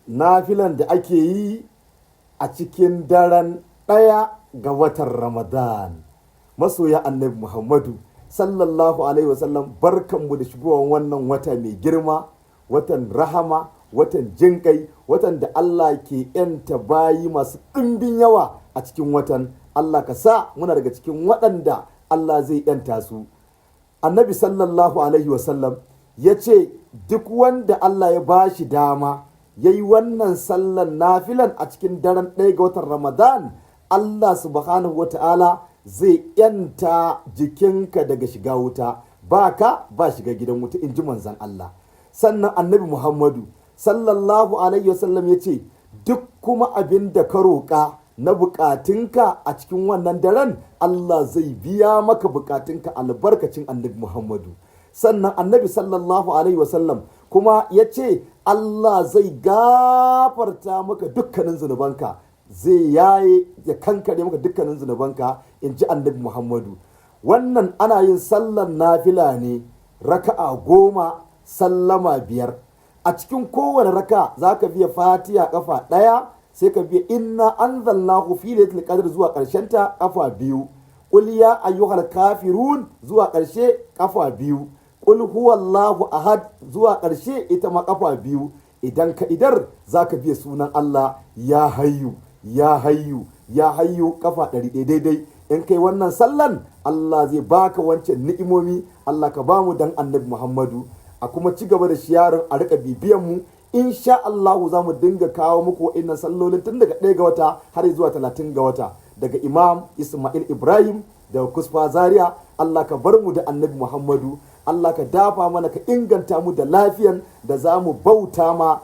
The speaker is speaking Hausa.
Nafilan da ake yi a cikin daren 1 ga watan Ramadan. Masoya Annabi Muhammadu sallallahu alaihi wasallam, barkanmu da shigowar wannan wata mai girma, watan rahama, watan jinƙai, watan da Allah ke ‘yanta bayi masu ɗimbin yawa a cikin watan. Allah ka sa muna daga cikin waɗanda Allah zai ‘yanta su. Annabi sallallahu alaihi wasallam ya ce duk wanda Allah ya ba shi dama ya yi wannan sallan nafilan a cikin daren 1 ga watan Ramadan, Allah subhanahu wa ta'ala zai ‘yanta jikinka daga shiga wuta, ba ka ba shiga gidan wuta, in ji manzan Allah. Sannan Annabi Muhammadu sallallahu alaihi wasallam ya ce duk kuma abin da ka roƙa na bukatunka a cikin wannan daren, Allah zai biya maka bukatunka albarkacin Annabi Muhammadu. Sannan Annabi sallallahu alaihi wasallam kuma ya ce Allah zai gafarta maka dukkanin zunubanka, zai yaye ya kankare maka dukkanin zunubanka, in ji Annabi Muhammadu. Wannan ana yin sallan nafila ne raka'a 10, sallama 5. A cikin kowane raka za ka biya Fatiha kafa 1, sai ka biya inna anzalnahu fi lailatul qadr zuwa ƙarshen ta kafa 2, qul ya ayyuhal kafirun zuwa ƙarshe kafa 2, qul huwallahu ahad zuwa ƙarshe ita ma kafa 2. Idan ka idar, za ka biya sunan Allah ya hayyu ya hayyu ya hayyu kafa 100 daidai. In kai wannan sallan, Allah zai baka wancan ni'imomi. Allah ka bamu dan Annabi Muhammadu. A kuma ci gaba da sharing, a rika bibiyan mu. Insha Allahu za mu dinga kawo muku wa'innan sallolin tun daga 1 ga wata har zuwa 30 ga wata. Daga Imam Ismail Ibrahim daga Kusfa Zaria. Allah ka bar mu da Annabi Muhammadu. Allah ka dafa mana, ka inganta mu da lafiyan da za mu bauta ma.